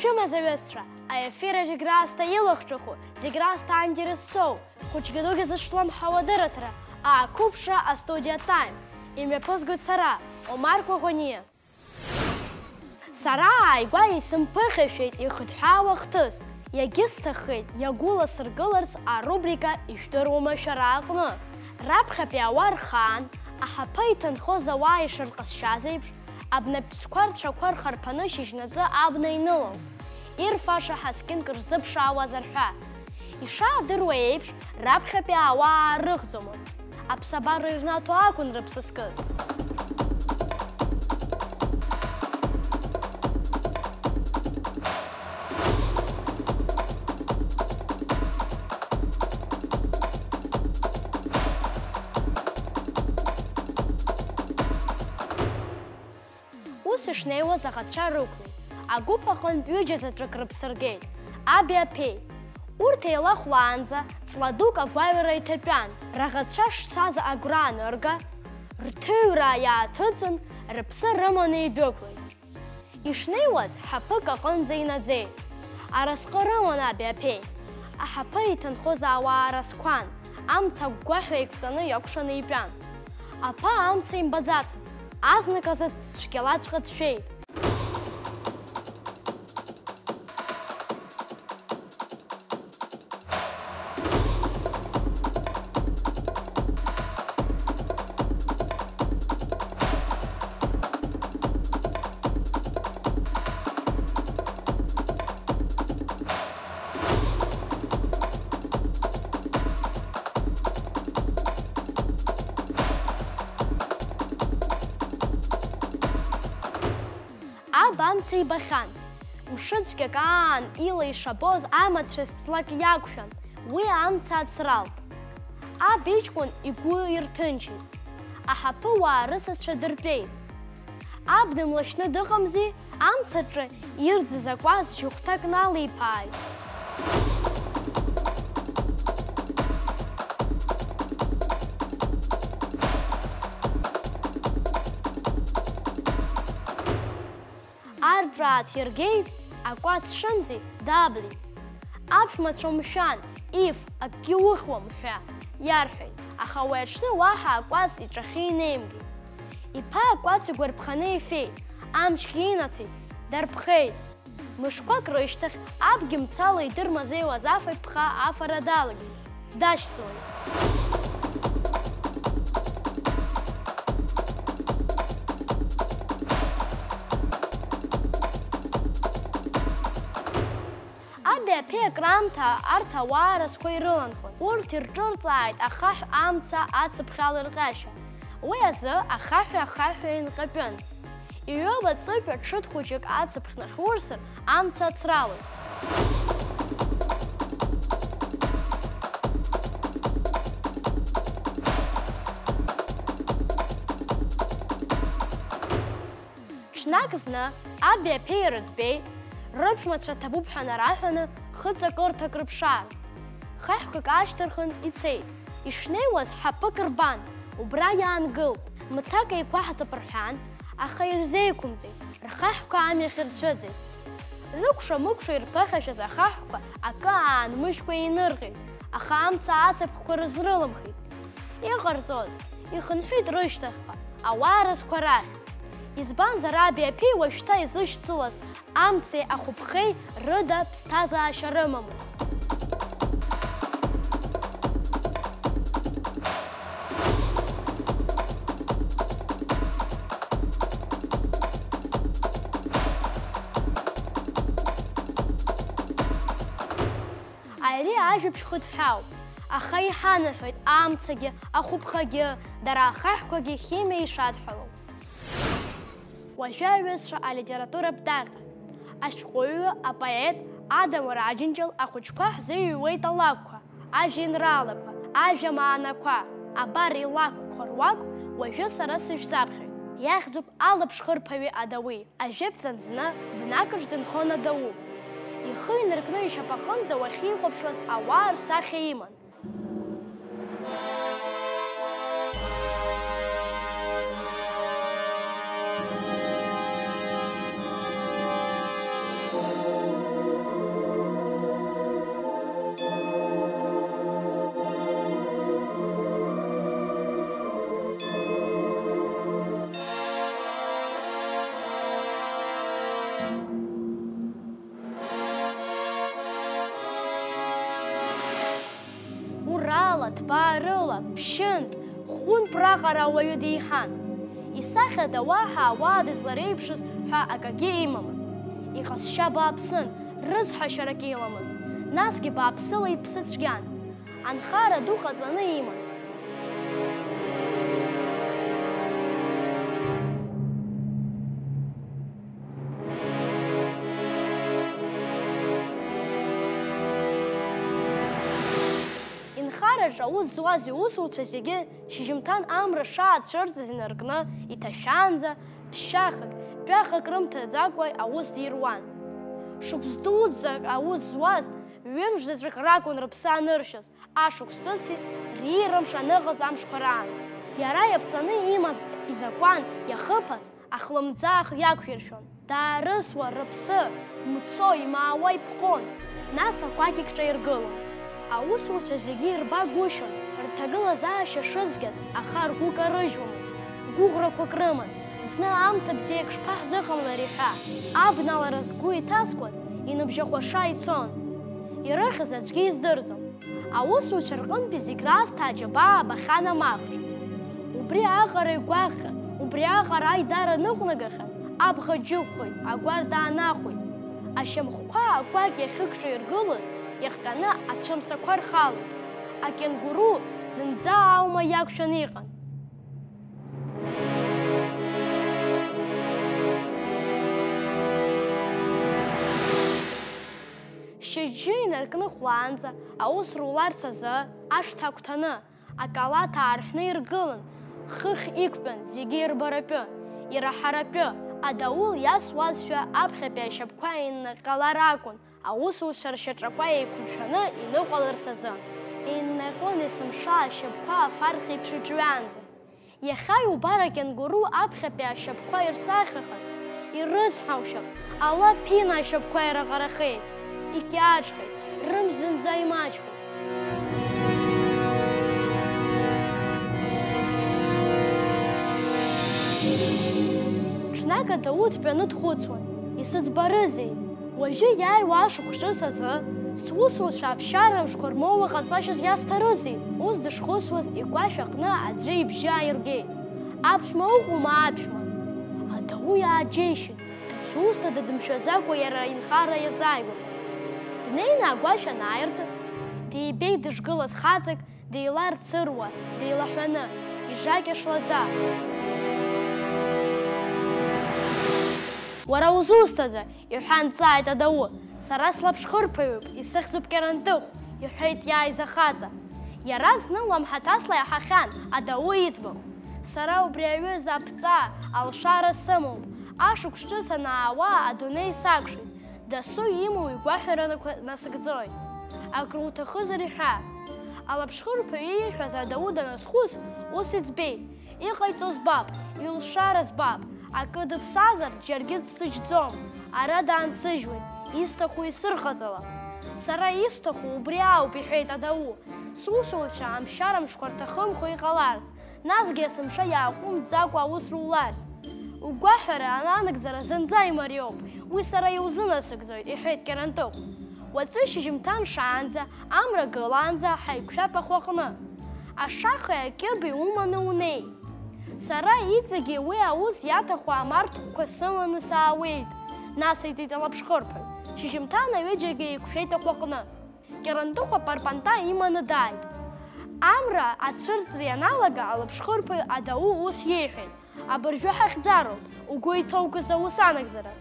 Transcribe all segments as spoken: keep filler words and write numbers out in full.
Шәымазаҩызцәа, аефир аҿы зегь раасҭа илахҿыху, зегь раасҭа аинтерес зоу, хәыҷгьы дугьы зышламҳауа адырраҭара, ақәыԥшра астудиа Time, имҩаԥызгоит сара, Омар Коӷониа. Сара ааигәа исымԥыхьашәеит ихыҭҳәаауа хҭыс, иагьысҭаххеит иагәыласыргыларц арубрика Ижәдыруама шәара аҟны. Раԥхьатәи ауаа рхаан, аҳаԥы иҭынхоз ауаа ишырҟазшьаз еиԥш, абнатәқәа рцәақәа рхарԥаны шьыжьнаҵы абна инылалт, ирфаша ҳаскьынк рзыԥшаауазар ҳәа. Ишаадыруа еиԥш, раԥхьатәи ауаа аарыхӡомызт. Аԥсабара ирнаҭо акәын рыԥсы зкыз. Ус ишнеиуаз аӷацәа рықәлеит, агәыԥ аҟынтә ҩыџьа заҵәык рыԥсы ргеит, аби аԥеи. Урҭ еилахәлаанӡа ҵла дук агәаҩара иҭатәан, раӷацәа шцаз агәра анырга, рҭыҩра иааҭыҵын, рыԥсы рыманы идәықәлеит. Ишнеиуаз, ҳаԥык аҟынӡа инаӡеит. Аразҟы рыман аби аԥеи. Аҳаԥы иҭынхоз ауаа аразқәан, амца агәгәаҳәа еиқәҵаны иакәшаны итәан. Аԥа амца имбаӡацызт, азныказы цәгьалаҵәҟьа дшәеит. Аб амца ибахьан. Мшыцәгьак аан ила ишабоз амацәыс ҵлак иақәшәан, уи амца ацралт. Аб иҷкәын игәы ирҭынчит. Аҳаԥы уаа рысасцәа дыртәеит. Аб дымлашьны дыҟамзи, амцаҿы ирӡыз акәац жьыхәҭак налиԥааит. Арҵәаа ҭиргеит, акәац шымзи, даблит. Аԥшәмацәа умшәан, иф, акгьы ухьуам ҳәа иарҳәеит, аха уи аҽны уаҳа акәац иҿахьы инеимгеит. Иԥа акәац игәарԥханы ифеит, амчгьы инаҭеит, дарԥхеит. Мышқәак рышьҭахь абгьы мцала идырмазеиуаз афатә ԥха афара далагеит, дашьцылеит. Аби аԥеи акраамҭа арҭ ауаа расқәа ирыланхон. Урҭ ирҿырҵааит ахаҳә амца ацыԥхьалырҟьашьа. Уи азы ахаҳәи ахаҳәи еинҟьатәын. Иҩоуп аҵыжәра ҽыҭ хәыҷык ацыԥхь нахьурсыр, амца ацралоит. Ҽнак зны аби аԥеи рыӡбеи рыԥшәмацәа ҭабуп ҳәа нараҳәаны хыҵакырҭак рыԥшаарц, хаҳәқәак аашьҭырхын ицеит. Ишнеиуаз ҳаԥык рбан, убра иаангылт, мцак еиқәаҳҵап рҳәан, аха ирзеиқәымҵеит, рхаҳәқәа амҩахь ирцәыӡит. Рыкәша-мыкәша ирԥыхьашәаз ахаҳәқәа акы аанмыжькәа инырҟьеит, аха амца ацыԥхьқәа рызрылымхит. Иҟарҵоз, ихынҳәит рышьҭахьҟа, ауаа рызқәа рахь. Избанзар, аби аԥеи уажәшьҭа изышьцылаз амцеи ахәыԥхеи рыда ԥсҭазаашьа рымамызт. Ари ажәабжь хыҭҳәаауп, аха иҳанаҳәоит амцагьы, ахәыԥхагьы, дара ахаҳәқәагьы химиа ишадҳәалоу. Уажәы аҩызцәа алитературатә даҟьа, ашәҟәыҩҩы, апоет Адамыр Аџьынџьал ахәыҷқәа ҳзыҩуеит алакәқәа, ажәеинраалақәа, ажәамаанақәа. Абар илакәқәа руак уажәы сара сышәзаԥхьоит. Иахьӡуп Алаԥшхырԥаҩи адауи. Ажәытәӡан зны бнакаҿ дынхон адау. Ихы инаркны ишьапаҟынӡа уахьихәаԥшуаз ауаа рсахьа иман. Ҭбаарыла, ԥшьынтә, хәынтә раҟара ауаҩы деиҳан. Исахьада уаҳа ауаа дызлареиԥшыз ҳәа акагьы имамызт. Иҟазшьа бааԥсын, рыцҳашьарак иламызт, насгьы бааԥсыла иԥсы цәгьан. Анхара ду ҟаҵаны иман. Инхараҿы аус зуаз иусуцәа зегьы шьыжьымҭан амра шаацәырҵыз инаркны иҭашәаанӡа, ԥшьшьахак, тәахак рымҭаӡакәа аус ируан. Шықәс дуӡӡак аус зуаз ҩымш заҵәык ракәын рыԥсы аныршьоз, ашықәс ҵыси рирамш аныҟаз амшқәа раан. Иара иаԥҵаны имаз изакәан иахыԥаз ахлымӡаах иақәиршәон. Даарысуа рыԥсы мцо, имаауа иԥҟон, нас акәакь икҿаиргылон. Аусуцәа зегьы ирбагәышьон, рҭагылазаашьа шыцәгьаз, аха ргәы карыжьуамызт, гәыӷрақәак рыман, зны аамҭа бзиак шԥаҳзыҟамлари ҳәа. Абналара згәы иҭаскуаз иныбжьахәаша ицон. Ирыхьыз аӡәгьы издырӡом. Аусуцәа рҟынтәи зегь раасҭа аџьабаа абахьан амахҽ. Убри аҟара игәаҟхьан, убри аҟара аидара ныҟәнагахьан, абӷа џьықәхеит, агәарда аанахәеит. Ашьамхқәа акәакь иахьыкҿаиргылоз иахҟьаны ацәымсақәа рхалеит. Акенгуру зынӡа аума иақәшәаны иҟан. Шьыжьы инаркны хәлаанӡа аус руларц азы ашҭа агәҭаны, акалаҭ аарҳәны иргылан, хыхь иқәтәан зегьы ирбаратәы, ираҳаратәы, адаул иасуазшәа аԥхьатәи ашьапқәа иннаҟьалар акәын, аусуцәа ршьаҿақәа еиқәыршәаны иныҟәаларц азы. Иннаҟьон есымша ашьапқәа афархь еиԥш иҿҩаанӡа. Иахьа иубар акенгуру аԥхьатәи ашьапқәа ирсахьахаз, ирыцҳаушьап, ала ԥина ашьапқәа ираҟарахеит, икьаҿхеит, рымч зынӡа имаҷхеит. Ҽнак адау дтәаны дхәыцуан, исыӡбарызеи? Уажәы иааиуа ашықәс ҿыц азы, сусуцәа аԥсшьара мшқәа рмоуа ҟаҵашьас иасҭарызеи? Ус дышхәыцуаз, игәашә аҟны аӡәы ибжьы ааиргеит. Аԥшәма уҟоума, аԥшәма? Адау иааџьеишьеит, дызусҭада дымшәаӡакәа иара инхара иазааигәахаз. Днеины агәашә анааирт, дибеит дышгылаз хаҵак, деиларцыруа, деилаҳәаны, ижакьа шлаӡа. Уара узусҭада? Иҳәан дҵааит адау. Сара слаԥшхырԥаҩуп, исыхьӡуп Кьарантыхә, иҳәеит иааиз ахаҵа. Иара зны уамҳаҭасла иаҳахьан адау иӡбахә. Сара убри аҩыза аԥҵа, алшара сымоуп, ашықәс ҿыц анаауа адунеи сакәшеит, дасу имоу игәаҳәаранақәа насыгӡоит. Акруҭахызар иҳәа. Алаԥшхырԥаҩ ииҳәаз адау даназхәыц, ус иӡбеит. Иҟаиҵо збап, илшара збап, акы дыԥсазар, џьаргьы дсыжьӡом, ара даансыжьуеит, исҭаху исырҟаҵала. Сара исҭаху убри ауп, иҳәеит адау, сусуцәа амшьара мшқәа рҭахымхо иҟаларц, насгьы есымша иааҟәымҵӡакәа аус руларц. Угәаҳәара ананагӡара зынӡа имариоуп, уи сара иузынасыгӡоит, иҳәеит Кьарантыхә. Уаҵәы шьыжьымҭан шаанӡа, амра гылаанӡа ҳаиқәшәап ахәаҟны. Ашахеи акьыби уманы унеи. Сара иҵегьы уи аус иаҭаху амарҭқәа сыманы саауеит, насиҭеит алаԥшхырԥаҩ. Шьыжьымҭан аҩыџьагьы еиқәшәеит ахәаҟны. Кьарантыхә апарпанта иманы дааит. Амра ацәырҵра ианалага, алаԥшхырԥаҩ адау ус иеиҳәеит. Абыржәы ҳахьӡароуп, угәы иҭоукыз аус анагӡара.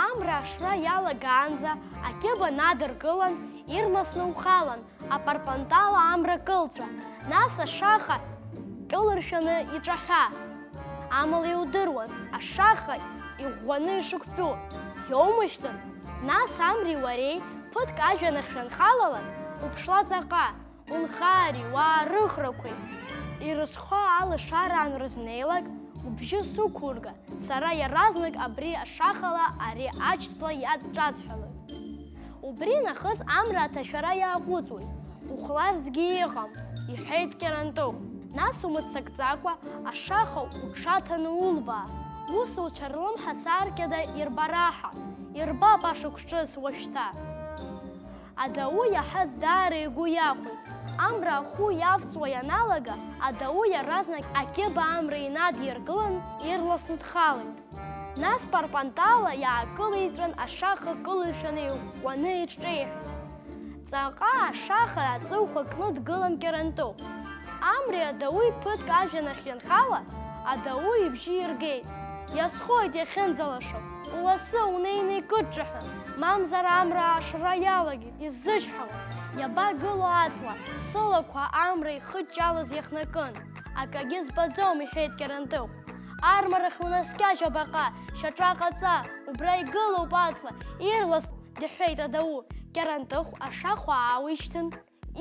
Амра ашра иалагаанӡа акьыба надыргылан, ирласны ухалан, апарпантала амра кылҵәа, нас ашаха кылыршәаны иҿаҳәа. Амала иудыруаз, ашаха иӷәӷәаны ишықәтәоу иоумышьҭын? Нас амреи уареи ԥыҭк ажәҩан ахь шәанхалалак, уԥшла ҵаҟа, унхари, уаарыӷрақәеи ирызхо алашара анрызнеилак, убжьы сықәурга, сара иаразнак абри ашахала ари аџьҵла иадҿасҳәалоит. Убри нахыс амра аҭашәара иаҟәыҵуеит, ухәларцгьы иҟам, иҳәеит Кьарантыхә. Нас умыццакӡакәа ашаха уҽаҭаны улбаа, усуцәа рлымҳа сааркьада ирбараҳа, ирбап ашықәс ҿыц уажәшьҭа. Адау иаҳаз даара игәы иахәеит, Амра ахәы иавҵуа ианалага, адау иаразнак акьыба амра инадиргылан, ирласны дхалеит. Нас парпантала иаакылеиҵәан ашаха кылышәаны иӷәӷәаны иҿеиҳәеит. Ҵаҟа ашаха аҵыхәа кны дгылан Кьарантыхә. Амреи адауи ԥыҭк ажәҩан ахь ианхала, адау ибжьы иргеит. Иазхоит иахьынӡалашо, уласы унеины икыдҿаҳәа, мамзар амра аашра иалагеит, иззычҳауа. Иабагылоу аҵла, сылақәа амра ихыҷҷалаз иахнакын. Акагьы збаӡом, иҳәеит Кьарантыхә. Армарахь унаскьажь абаҟа, шьаҿа ҟаҵа, убра игылоуп аҵла, ирлас, дыҳәҳәеит адау. Кьарантыхә ашахәа аауишьҭын,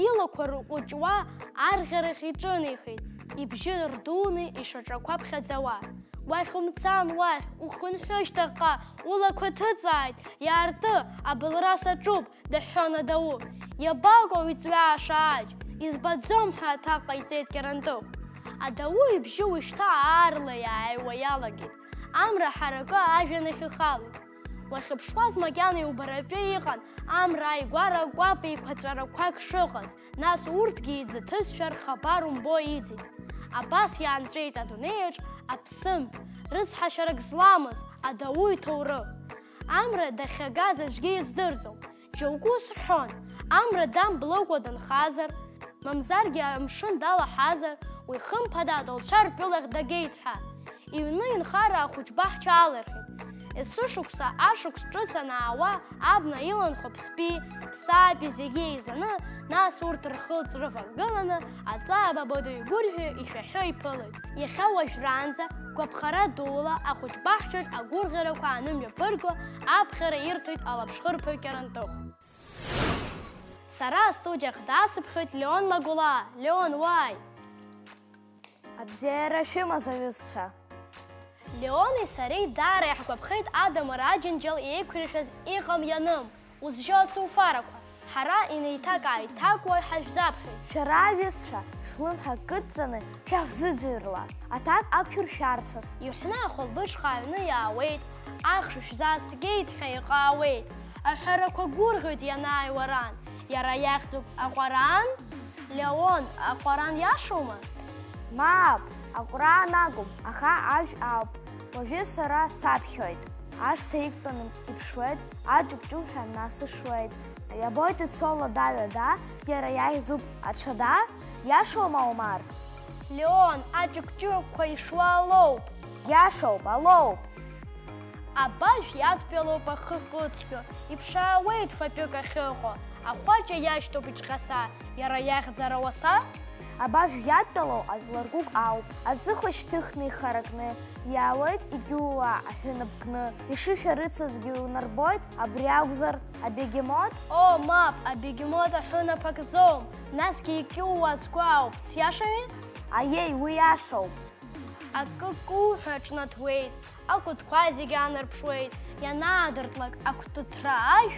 илақәа рҟәыҷуа арӷьарахь иҿынеихеит, ибжьы рдуны ишьаҿақәа ԥхьаӡауа. Уахь умцан, уахь, ухынҳәышьҭ аҟа, улақәа ҭыҵааит, иаартны, абылра саҿуп, дыҳәҳәон адау. Иабаҟоу иҵҩа ашааџь? Избаӡом ҳәа аҭак ҟаиҵеит Кьарантыхә. Адау ибжьы уажәшьҭа аарла иааиуа иалагеит. Амра ҳаракы ажәҩан ахь ихалеит. Уахьыԥшуаз макьана иубаратәы иҟан амра ааигәара акәаԥ еиқәаҵәарақәак шыҟаз, нас урҭгьы иӡыҭызшәа рхабар умбо иӡит. Абас иаанҵәеит адунеиаҿ аԥсынтә, рыцҳашьарак зламыз адау иҭоурых. Амра дахьагаз аӡәгьы издырӡом. Џьоукы ус рҳәон, амра дамблыкәа дынхазар, мамзаргьы амшын далаҳазар, уи хымԥада адауцәа ртәылахь дагеит ҳәа. Иҩны инхара ахәыҷбаҳча алырхит. Есышықәса ашықәс ҿыц анаауа, абна иланхо ԥстәи, ԥсаатәи зегьы еизаны, нас урҭ рхылҵ рывагыланы, аҵаа бабадуи гәырӷьо ишәаҳәо иԥылеит. Иахьа уажәраанӡа гәаԥхара дула ахәыҷбаҳчаҿ агәырӷьарақәа анымҩаԥырго аԥхьара ирҭоит алаԥшхырԥаҩ Кьарантыхә. Сара астудиахь даасыԥхьоит Леон Магәлаа. Леон, уааи! Абзиара шәымаз, аҩызцәа! Леони сареи даара иаҳгәаԥхеит Адамыр Аџьынџьал еиқәиршәаз иҟам-ианым, узжьо ацуфарақәа. Ҳара инеиҭак-ааиҭакуа ҳашәзаԥхьеит. Шәара, аҩызцәа, шәлымҳа кыдҵаны шәаҳзыӡырҩла, аҭак ақәшәыршәарцаз. Иҳәны ахәылбыҽха аҩны иаауеит, ахш шәзаазҭгеит ҳәа иҟаауеит. Аҳәарақәа гәырӷьоит ианааиуа аран. Иара иахьӡуп аҟәаран? Леон, аҟәаран иашоума? Мап, аҟәраан акәым, аха ажә ауп. Уажәы сара саԥхьоит. Ашҭа иқәтәаны иԥшуеит, аҷыгә-ҷыгәҳәа насышуеит. Иабоит ицо лада-ҩада, иара иахьӡуп аҽада? Иашоума, Омар? Леон, аҷыгә-ҷыгәқәа ишуа алоуп. Иашоуп, алоуп. Абажә иадтәалоуп ахы кыдхьо, иԥшаауеит фатәык ахьыҟоу, ахәаҷа иашьҭоуп иҿҟьаса, иара иахьӡ ара уаса? Абажә иадтәалоу аӡларгәык ауп, аҵыхәа шьҭыхны ихаракны, иаауеит икьууа аҳәынаԥ кны, ишышәарыцазгьы унарбоит абри акәзар, абегемот? О, мап, абегемот аҳәынаԥ акӡом, насгьы икьууа ацгәы ауп, сиашами? Аиеи, уи иашоуп. Акы куҳәа аҿнаҭуеит, акәытқәа зегьы анарԥшуеит, ианаадыртлак акәтыҭра ашә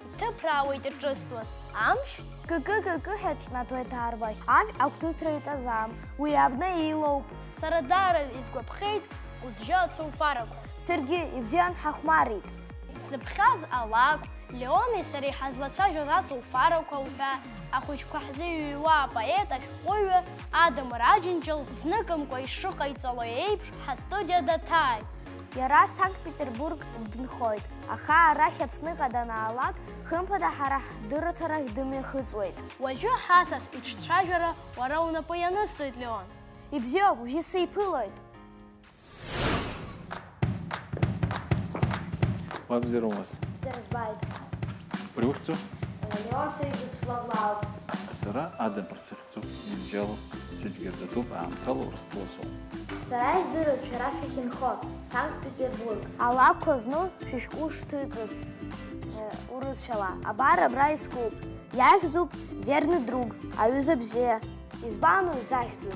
иҭыԥраауеит иҿызҭуаз амшә. Кыкы-кыкы ҳәа ҿнаҭуеит арбаӷь, амшә агәҭыҵра иҵаӡам, уи абна илоуп. Сара даара исгәаԥхеит узжьо ацуфарақәа. Саргьы ибзиан ҳахәмарит. Сзыԥхьаз алакә, Леони сареи ҳазлацәажәоз ацуфарақәа уҳәа, ахәыҷқәа ҳзыҩҩуа апоет ашәҟәыҩҩы Адамыр Аџьынџьал зныкымкәа ишыҟаиҵало еиԥш, ҳастудиа даҭааит. Иара Санкт-Петербург дынхоит, аха арахь Аԥсныҟа данаалак, хымԥада ҳара ҳдырраҭарахь дымҩахыҵуеит. Уажәы ҳасас иҿцәажәара уара унапы ианысҵоит, Леон. Ибзиоуп, уажәы сиԥылоит. Уабзиароу, уаз? Бзиара збааит. Убри ухьӡу? Леон Сергиев славлаауп. Сара Адамыр сыхьӡуп, Џьынџьалоуп, сыџьгьардатәуп, аамҭала Урыстәылазоуп. Сара издыруеит шәара шәахьынхо, Санкт-Петербург. Алакәқәа зну шәышәҟәы шҭыҵыз, э, урысшәала. Абар абра искуп. Иахьӡуп Верный друг, аҩыза бзиа. Избан уи захьӡу?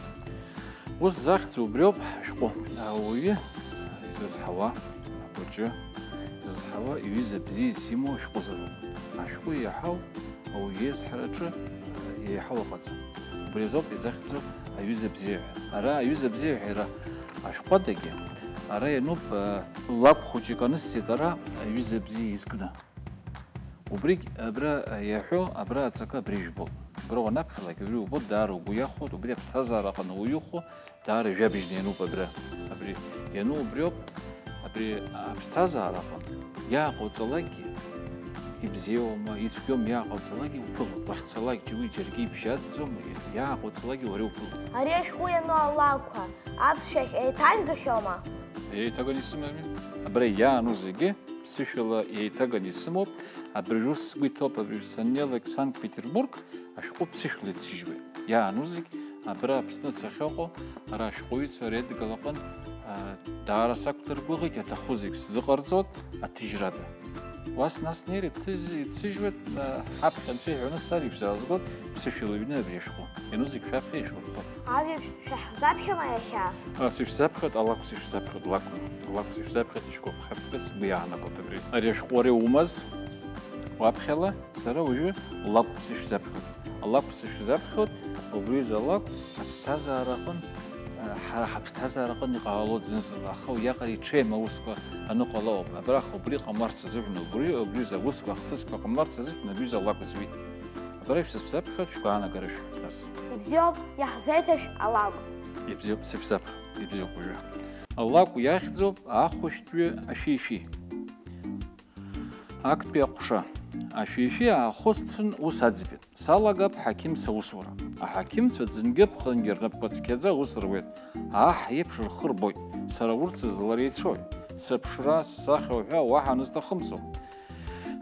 Ус захьӡу убриоуп ҳшәҟәы. Ауаҩы изызҳауа, ахәыҷы изызҳауа иҩыза бзиас имоу ашәҟәызароуп. Ашәҟәы иаҳау ауаҩы иеизҳараҿы еиҳау ыҟаӡам. Убри азоуп изахьӡу аҩыза бзиа ҳәа. Ара аҩыза бзиа ҳәа иара ашәҟәадагьы, ара иануп, лакә хәыҷык анысҵеит ара аҩыза бзиа изкны. Убригь абра иаҳәо, абра аҵакы абри жәбоуп. Абра уанаԥхьалак, абри убоит, даара угәы иахәоит, убри аԥсҭазаара аҟны уаҩы ухәы, даара жәабжьны иануп абра. Абри иану убриоуп, абри аԥсҭазаара аҟны иааҟауҵалакгьы, ибзиоума, ицәгьоума иааҟауҵалакгьы уԥылоит, уахьцалакгьы уи џьаргьы ибжьаӡӡом, иааҟауҵалакгьы уара иуԥылоит. Ари ашәҟәы иану алакәқәа, аԥсшәахь еиҭамгахьоума? Еиҭаганы исымами. Абра иаану зегьы ԥсышәала еиҭаганы исымоуп. Абыржә ус сгәы иҭоуп, абыржә саннеилак Санкт-Петербург, ашәҟәы ԥсышәала ицыжьуеит. Иаану зегь абра Аԥсны сахьыҟоу, ара ашәҟәыҩҩцәа реидгыла аҟынтә, аа, даара сақәдыргәыӷит, иаҭаху зегь сзыҟарҵоит аҭыжьрада. Уа снаснеир иҭыжь-, ицыжьуеит, аа, ҳаԥхьа анцәа иҳәаны сарҩбзаазгоит, ԥсышәала иҩны абри ашәҟәы. Иану зегь шәаԥхьа ишәурхоит. Ажәабжь шәаҳзаԥхьама иахьа? Ас ишәзаԥхьоит, алакә сышәзаԥхьоит, лакәны. Алакә сышәзаԥхьоит, ишәгәаԥхап ҳәа сгәы иаанагоит абри. Ари ашәҟәы уара иумаз, уаԥхьала, сара уажәы лакә сышәзаԥхьоит. Алакә сышәзаԥхьоит, убри изы алакә аԥсҭазаара аҟын, ҳара ҳаԥсҭазаара аҟын иҟалалоит зынзынла, аха уиаҟара иҽеим аусқәа аныҟало ауп. Абраҟа убри ҟамларц азыҳәан, убри, убри изы аусқәа, ахҭысқәа ҟамларц азыҳәан абри изы алакә зҩит. Абра ишәзаԥхьоит шәгәаанагара шәҳәаз. Ибзиоуп, иаҳзеиҭашәҳ алакә. Ибзиоуп, сышәзаԥхьоит, ибзиоуп уажәы. Алакә иахьӡуп ахәышәтәҩы ашәишәи. Актәи аҟәша. Ашәишәи аахысцәын ус аӡбеит. Салагап ҳақьым саусура. Аҳақьымцәа ӡынгьы-ԥхынгьы рнапқәа цқьаӡа аус руеит. Аҳ иеиԥш рхы рбоит. Сара урҭ сызлареицәоу, сыԥшра, сахьа уҳәа уаҳа анысҭахымзоуп.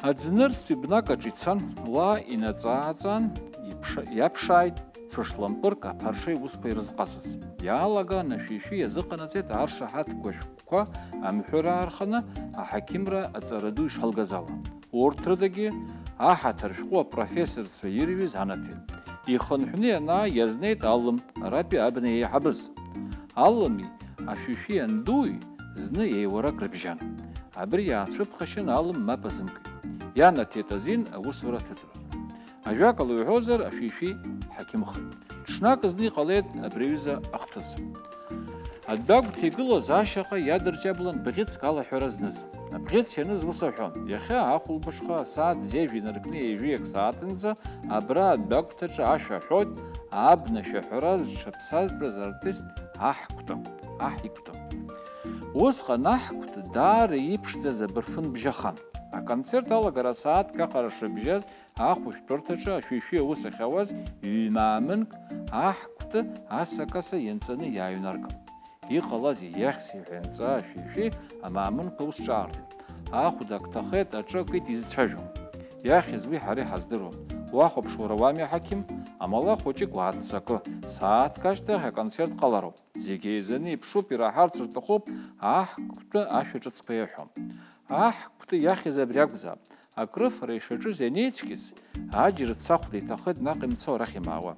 Аӡнырцәтәи бнак аҿы ицан, уа инаҵаа-ааҵаан, иԥша-, иаԥшааит цәышлампырк аԥаршеи усқәа ирызҟазаз. Иаалаган ашәишәи иазыҟанаҵеит аршаҳаҭ гәашәқәа амҳәыр аарханы аҳақьымра аҵара ду ишалгаз ала. Урҭ рыдагьы аҳаҭыр шәҟәы апрофессорцәа ирҩыз анаҭеит. Ихынҳәны ианааи, иазнеит Алым, аратәи абна еиҳабыз. Алыми ашәишәи андуи зны еиуарак рыбжьан. Абри иаацәыԥхашьан Алым мап азымкит. Ианаҭеит азин аусура аҭыҵраз. Ажәакала уҳәозар, ашәишәи ҳақьымхеит. Ҽнак зны иҟалеит абри аҩыза ахҭыс. Адәагәҭа игылаз ашьаҟа иадырҷаблан бӷьыцк алаҳәара зныз. Абӷьыц ианыз ус аҳәон, иахьа ахәылбыҽха асааҭ зежә инаркны ҩажәиак сааҭынӡа абра адәагәҭаҿы ашәа аҳәоит, абна ашәаҳәара зҽаԥсазтәыз артист аҳ Кәты, аҳ икәты. Усҟан аҳ Кәты даара иԥшӡаз абырфын бжьахан. Аконцерт алагара асааҭк аҟара шыбжьаз, ахәышәтәырҭаҿы ашәишәи аус ахьауаз ҩ-мамынк аҳ Кәты асакаса ианҵаны иааҩнаргалт. Иҟалазеи, иахьзеи ҳәа ианҵаа ашәишәи амамынқәа ус ҿаартит. Ахәда ак ҭахеит, аҿы акит изцәажәо. Иахьыз уи ҳара иҳаздыруам. Уахәаԥш, уара уами аҳақьым, амала хәыҷык уааццакы, сааҭк ашьҭахь аконцерт ҟалароуп. Зегь еизаны иԥшуп, ираҳарц рҭахуп аҳ Кәты ашәа ҿыцқәа иаҳәо. Аҳ Кәты иахьыз абри акәзаап. Акрыфара ишаҿыз ианеицәгьаз, аџьрыц ахәда иҭахеит наҟ имцо арахь имаауа.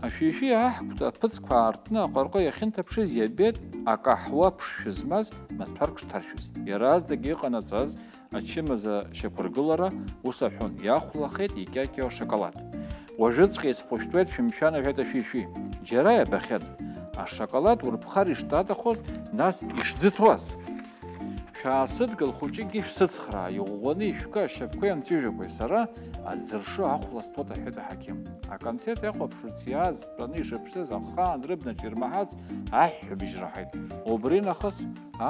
Ашәишәи аҳ Кәты аԥыҵқәа аартны аҟырҟы иахьынҭаԥшыз иабеит акаҳуа ԥшшәы змаз маҭәарк шҭаршәыз. Иаразнак иҟанаҵаз ачымаза шьақәыргылара ус аҳәон, иахәлахеит икьакьоу ашоколад. Уажәыҵәҟьа исхәышәтәуеит шәымшәан, аҳәеит ашәишәи. Џьара иабахьан. Ашоколад урԥхар ишҭаҭахоз, нас ишӡыҭуаз. Шәаасыдгыл, хәыҷыкгьы шәсыцхраа, иӷәӷәаны ишәкы ашьапқәеи амҵәыжәҩақәеи, сара аӡыршы ахәла сҭоит, аҳәеит аҳақьым. Аконцерт иахәаԥшырц иааз дтәаны ишыԥшыз ахаан рыбнаҿ ирмаҳац аҳәҳәабжь раҳаит. Убри нахыс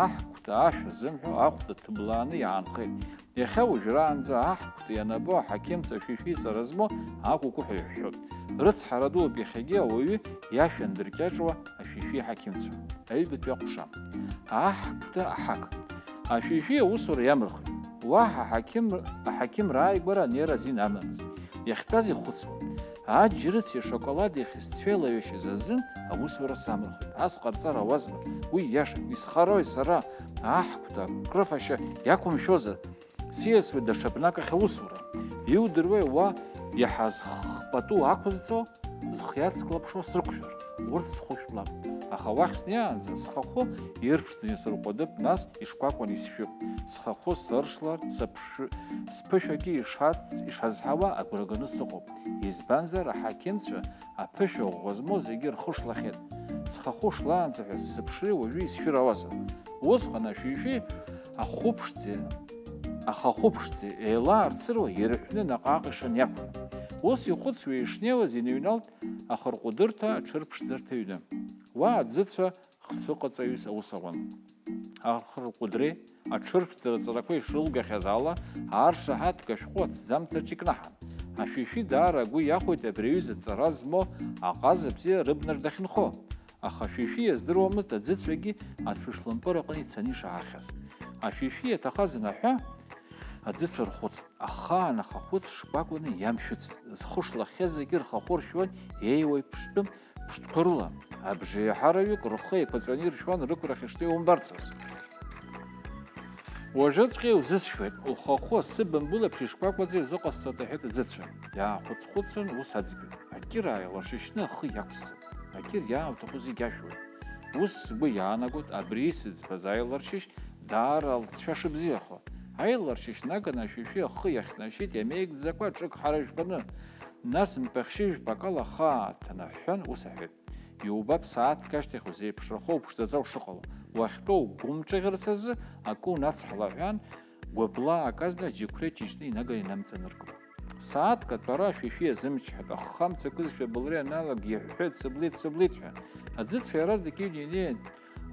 аҳ Кәты ашәа зымҳәо ахәда ҭыблааны иаанхеит. Иахьа уажәраанӡа аҳ Кәты ианабо аҳақьымцәа ашәишәи ҵара змоу акәыкәуҳәа иҳәҳәоит. Рыцҳара дууп иахьагьы ауаҩы иашәа андыркьаҿуа ашәишәи аҳақьымцәа. Аҩбатәи аҟәша. Аҳ Кәты аҳақ. Ашәишәи аусура иамырхит. Уаҳа аҳақьым, аҳақьымра ааигәара анеира азин амамызт. Иахьтәаз ихәыцуан. Аџьрыци ашоколади ахьысцәеилаҩашьаз азын аусура самырхит. Ас ҟарҵар ауазма? Уи иашам. Исхарои сара, аҳ Кәты, акрыфашьа иақәымшәозар? Сиасуеит даҽа бнак ахь аусура. Иудыруеи уа иҳазхпату ақәызҵо, зхы иацклаԥшуа срықәшәар? Урҭ схәышәтәлап. Аха уахь снеиаанӡа схахәы ирԥшӡаны исырҟәадып, нас ишкәакәан исшәып. Схахәы сыршлар, сыԥшәы-, сԥышәагьы ишац-, ишазҳауа агәра ганы сыҟоуп. Избанзар, аҳақьымцәа аԥышәа ӷәӷәа змоу зегьы рхы шлахьеит. Схахәы шлаанӡа ҳәа сзыԥшри уажәы исшәыр ауазар? Усҟан ашәишәи ахәыԥшӡеи, ахахәы ԥшӡеи еилаарцыруа ирҳәны наҟ-ааҟ ишаниақәын. Ус ихәыцуа ишнеиуаз иныҩналт ахырҟәыдырҭа аҽырԥшӡарҭа аҩны. Уа аӡыцәа хцәыҟаҵаҩыс аус ауан. Ахырҟәыдреи аҽырԥшӡара ҵарақәеи шрылгахьаз ала, аршаҳаҭга ашәҟәы аҭӡамцаҿ икнаҳан. Ашәишәи даара агәы иахәеит абри аҩыза ҵара змоу аҟаза бзиа рыбнахь дахьынхо. Аха ашәишәи иаздыруамызт аӡыцәагьы ацәышлымпыр аҟны ицаны ишаахьаз. Ашәишәи иаҭахаз анаҳәа, аӡыцәа рхәыцт, ахаан ахахәыц шкәакәаны иамшәыцызт. Зхы шлахьаз зегьы рхахәы ршәуан еиуеиԥштәым ԥштәқәа рыла. Абжеиҳараҩык рхы еиқәаҵәаны иршәуан рықәрахь ишнеиуа умбарцаз. Уажәыҵәҟьа иузысшәоит, ухахәы асы бымбыл еиԥш ишкәакәаӡа иузыҟасҵоит, аҳәеит аӡыцәа. Иаахәыц-хәыцын ус аӡбеит. Акыр ааиларшьышьны ахы иақәсҵеит. Акыр иаауҭаху зегь ашәуеит. Ус сгәы иаанагоит, абри исыӡбаз аиларшьышь даара алҵшәа шыбзиахо. Аиларшьышь наганы ашәишәи ахы иахьнашьеит иамеигӡакәа ҿык ҳара жәбаны. Нас мпахьшьыжәпак ала ахы ааҭанаҳәҳәан, ус аҳәеит. Иубап, сааҭк ашьҭахь узеиԥшрахо уԥшӡаӡа ушыҟало. Уахьтәоу угәымҿыӷьырц азы акы унацҳала ҳәан, гәаблаак азна аџьықәреи ҷыҷны инаганы инамҵанаркып. Сааҭк атәара ашәишәи иазымчҳаит, аххамца кызшәа былра ианалаг иҳәҳәеит, сыблит, сыблит ҳәа. Аӡыцәа иаразнак иҩны инеин,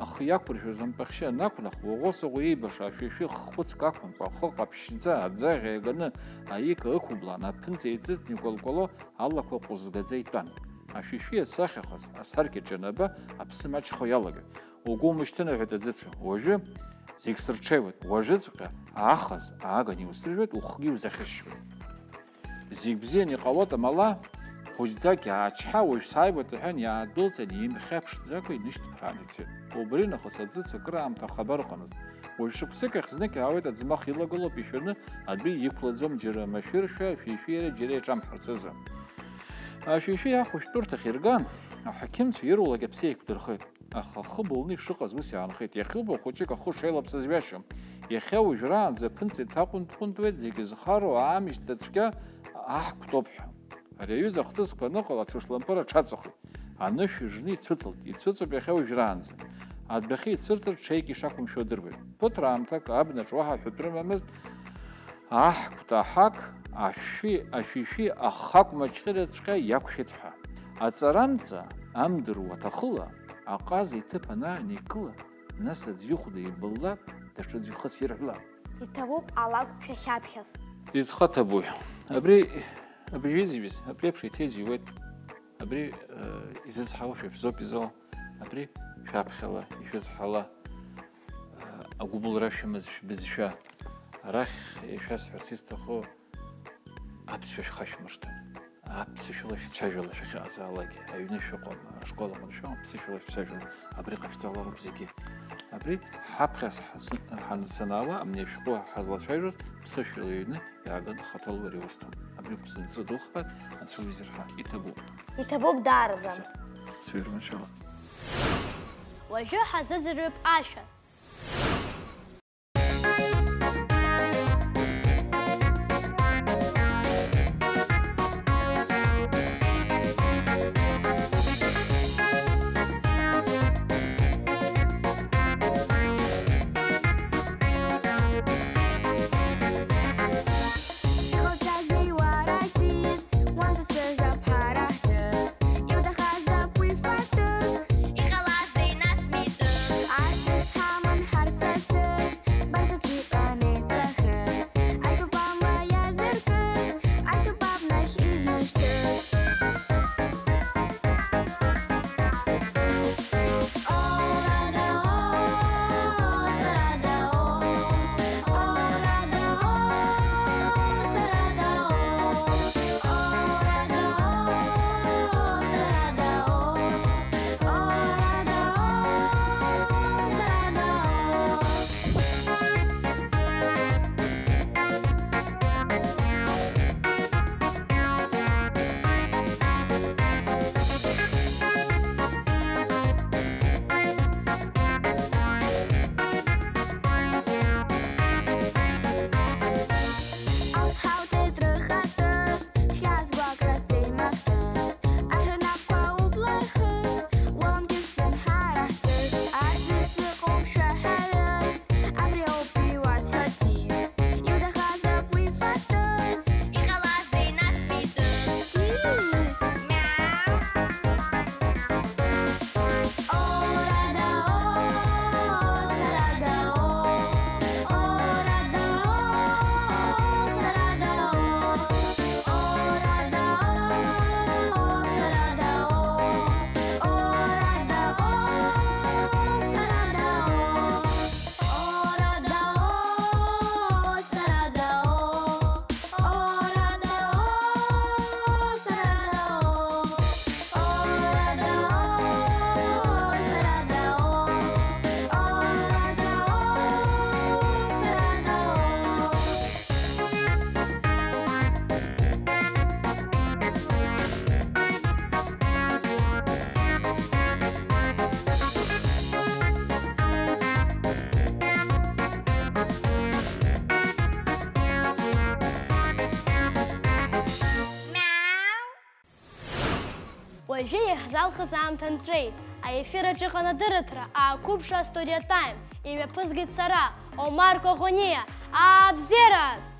ахы иақәыршәыз ампахьшьы анақәнах, уаӷоу-саӷоу иеибаша ашәишәи ххәыцк ақәымкәа, ахы ҟаԥшьӡа аӡаӷь иаганы аика ықәыблаан, аԥынҵа еиҵыҵны икәалкәало алақәа ҟәызгаӡа итәан. Ашәишәи иазсахьахаз асаркьаҿ ианаба, аԥсы маҷхо иалагеит. Угәы умышьҭын, аҳәеит аӡыцәа, уажәы зегь сырҽеиуеит, уажәыҵәҟьа аахыс ааганы иусыржәуеит, ухгьы иузахьысшьуеит. Зегь бзианы иҟалоит амала, хәыҷӡак иаачҳа, уажә сааиуеит, аҳәан, иаадәылҵын, имхьа ԥшӡакәа инышьҭыԥраан ицеит. Убри нахыс аӡыцәа акыраамҭа ахабар ыҟамызт. Уажә шықәсык ахь знык иаауеит аӡмах илагылоуп ишәаны, адәы иқәлаӡом, џьара машәыршәа, шәишәи иара џьара иҿамҳарц азы. Ашәишәи ахәышәтәырҭахь ирган, аҳақьымцәа ирулак аԥсы еиқәдырхеит. Аха ахы былны ишыҟаз ус иаанхеит. Иахьубо хәыҷык ахы шеилаԥсаз ҩашьом. Иахьа уажәраанӡа аԥынҵа иҭаҟәынтә-ҟәынтәуеит, зегьы зхароу аамышьҭа цәгьа аҳкәтоуп ҳәа. Ари аҩыза ахҭысқәа аныҟала, ацәышлампыр аҽаҵәахит. Анышә ыжны ицәыҵалт. Ицәыҵуп иахьа уажәраанӡа. Адәахьы ицәырҵыр, ҽеик ишақәымшәо адыруеит. Ԥыҭраамҭак абнаҿ уаҳа ҳәатә рымамызт. Аҳкәт аҳақ, ашәи, ашәишәи ахақә маҷхьырацәҟьа иақәшәеит ҳәа. Аҵарамҵа амдыруа аҭахыла, аҟаза иҭыԥ анааникыла, нас аӡә ихәда ибыллап, даҽаӡә ихы цәирҳәлап. Иҭабуп алакә шәахьаԥхьаз. Изхаҭабуи? Абри, абри изҩыз, абри еиԥш еиҭа изҩуеит. Абри, э, изызҳауа шәа шәзоуп изо. Абри шәаԥхьала ишәызҳала, э, агәыбылра шәымаз шәбызшәа. Арахь ишәасҳәарц исҭаху, аԥсшәа шәхашәмыршҭын. Аԥсышәала шәцәажәала шәахьыҟазаалак, аҩны шәыҟам, ашкол аҟны шәыҟам, аԥсышәала шәцәажәала. Абри ҟашәҵалароуп зегьы. Абри ҳаԥхьа ҳас-, ҳан-, санаауа, амни ашәҟәы ҳазлацәажәоз, ԥсышәала иҩны иааган хаҭала ари усҭом. Абри бзанҵы духар, Анцәа уизырҳа, иҭабуп. Иҭабуп даараӡа. Анцәа ирманшәала. Уажәы ҳазыӡырҩып ашәа. Иҟалҵазеи уара аартист, уанӡа сыжәлап ҳара ҳҭыԥ, иуҭахазаап уи фатәыс. Иҟалазеи нас митәык? Арҭ ҳаман ҳарцасыр, барҭаҿы иҟам. Уажәы иаҳзалхыз аамҭа нҵәеит. Аефир аҿы иҟан адырраҭара, аақәыԥшра Студио Тайм. Имҩаԥызгеит сара, Омар Коӷониа. Абзиараз!